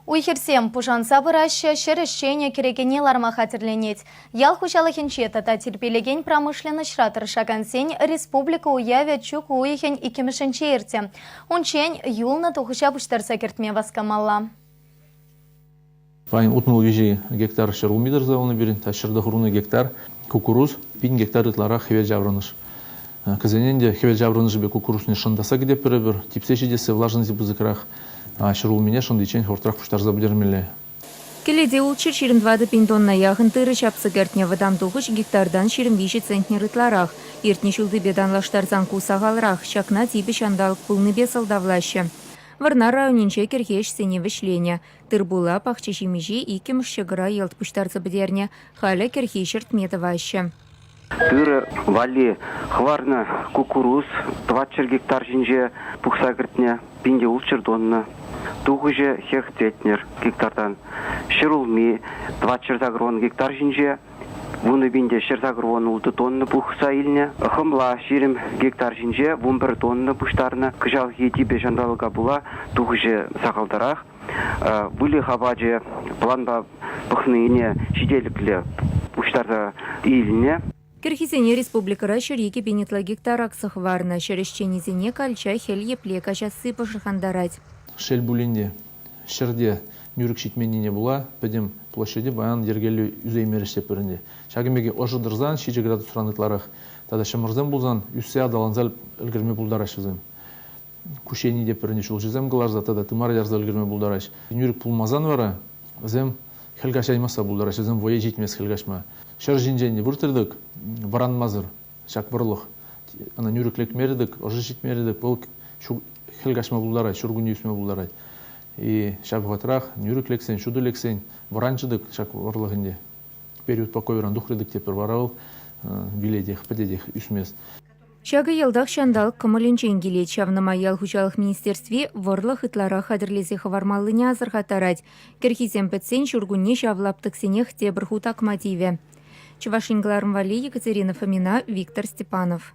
Уй-хирсем пушанса пыраҫҫӗ, ҫӗр ӗҫченӗ кӗрекене ларма хатӗрленет. Ял хуҫалӑхӗнче тата тирпейлекен промышленноҫра тӑрӑшакансен республика уявӗ чӳк уйӑхӗн иккӗмӗшӗнче иртӗ. Унччен юлнӑ тухӑҫа пуҫтарса кӗртме васкамалла. Паян 63 гектар 100 тӑрса юлнӑ пирӗн, та 190 гектар куккурус, 1000 гектар ытларах хӗвелҫаврӑнӑш. Кӗсенен те хӗвелҫаврӑнӑшӗпе куккурусне шӑнтасса кӗтетпӗр эпир, типсе ҫитессе влажности пысӑкрах, ҫӗрулмине шӑнтиччен хӑвӑртрах пуҫтарса пӗтермелле. Кӗлете ултҫӗр 24 пин тонна яхӑн тырӑ ҫапса кӗртнӗ, вӑтам тухӑҫ гектартан 23 центнер ытларах. Иртнӗ ҫултипе танлаштарсан ку сахалрах, ҫакна типӗ ҫанталӑк пулнипе сӑлтавлаҫҫӗ. Вӑрнар районӗнче кӗрхи ӗҫсене вӗҫленӗ. Тыр-пула, пахча-ҫимӗҫе иккӗмӗш ҫӑкӑра йӑлт пуҫтарса пӗтернӗ, халӗ кӗрхи ҫӗртме тӑваҫҫӗ. Тырӑ валли хӑварнӑ куккурус 400 гектар ҫинче пухса кӗртнӗ, 1600 тонна. Тухӑҫӗ хӗх центнер гектартан. Ҫӗрулми 480 гектар ҫинче 10 186 тонна пухса илнӗ. Хӑмла 20 гектар ҫинче 11 тонна пуҫтарнӑ. Кӑҫалхи типӗ ҫанталӑка пула тухӑҫӗ сахалтарах. Выльӑх апачӗ планпа пӑхнине ҫителӗклӗ пуҫтарса илнӗ. Кӗрхисене республикӑра 102 пин ытла гектар акса хӑварнӑ. Ҫӗр ӗҫченӗсене калча хӗл епле каҫасси пӑшӑрхантарать. Шел пулин те, ҫӗрте нӳрӗк ҫитменнине пула пӗтӗм площаде паян йӗркеллӗ ӳсеймерӗҫ тетпӗр ӗнтӗ. Ҫакӑн пек ӑшӑ тӑрсан 7 градусран ытларах тата ҫӑмӑрсем пулсан ӳссе аталанса ӗлкӗрме пултараҫҫӗ вӗсем. Куҫени те пӗрне ҫулҫӑсем кӑларса тата тымар ярса ӗлкӗрме пултараҫ. Нӳрӗк пулмасан вара вӗсем хӗл каҫаймасса пултараҫ, вӗсем вӑйӗ ҫитмест хӗл каҫма. Ҫӗр ҫинчен выртрӗ-тӗк вӑранмасӑр ҫак вӑрлӑх ӑна нӳрӗк лекмерӗ-тӗк, ӑшӑ ҫитмерӗ-тӗк, вӑл хӗл каҫма пултарать, ҫуркунне ӳсме пултарать. И ҫав вӑхӑтрах нӳрӗк лексен, ҫутӑ лексен вӑранчӗ-тӗк ҫак вӑрлӑх ӗнтӗ. Период покойран тухрӗ-тӗк тепӗр вара вӑл вилетех, пӗтетех, ӳсмест. Ҫакӑ йӑлтах ҫанталӑк кӑмӑлӗнчен килет. Ҫавна май ял хуҫалӑх министерстви вӑрлӑх ытларах хатӗрлесе хӑвармаллине асӑрхаттарать. Кӗрхисем пӗтсен ҫуркунне ҫав лаптӑксенех тепӗр хут акма тивӗ. Чӑваш Ен кӑларӑм валли Екатерина Фомина, Виктор Степанов.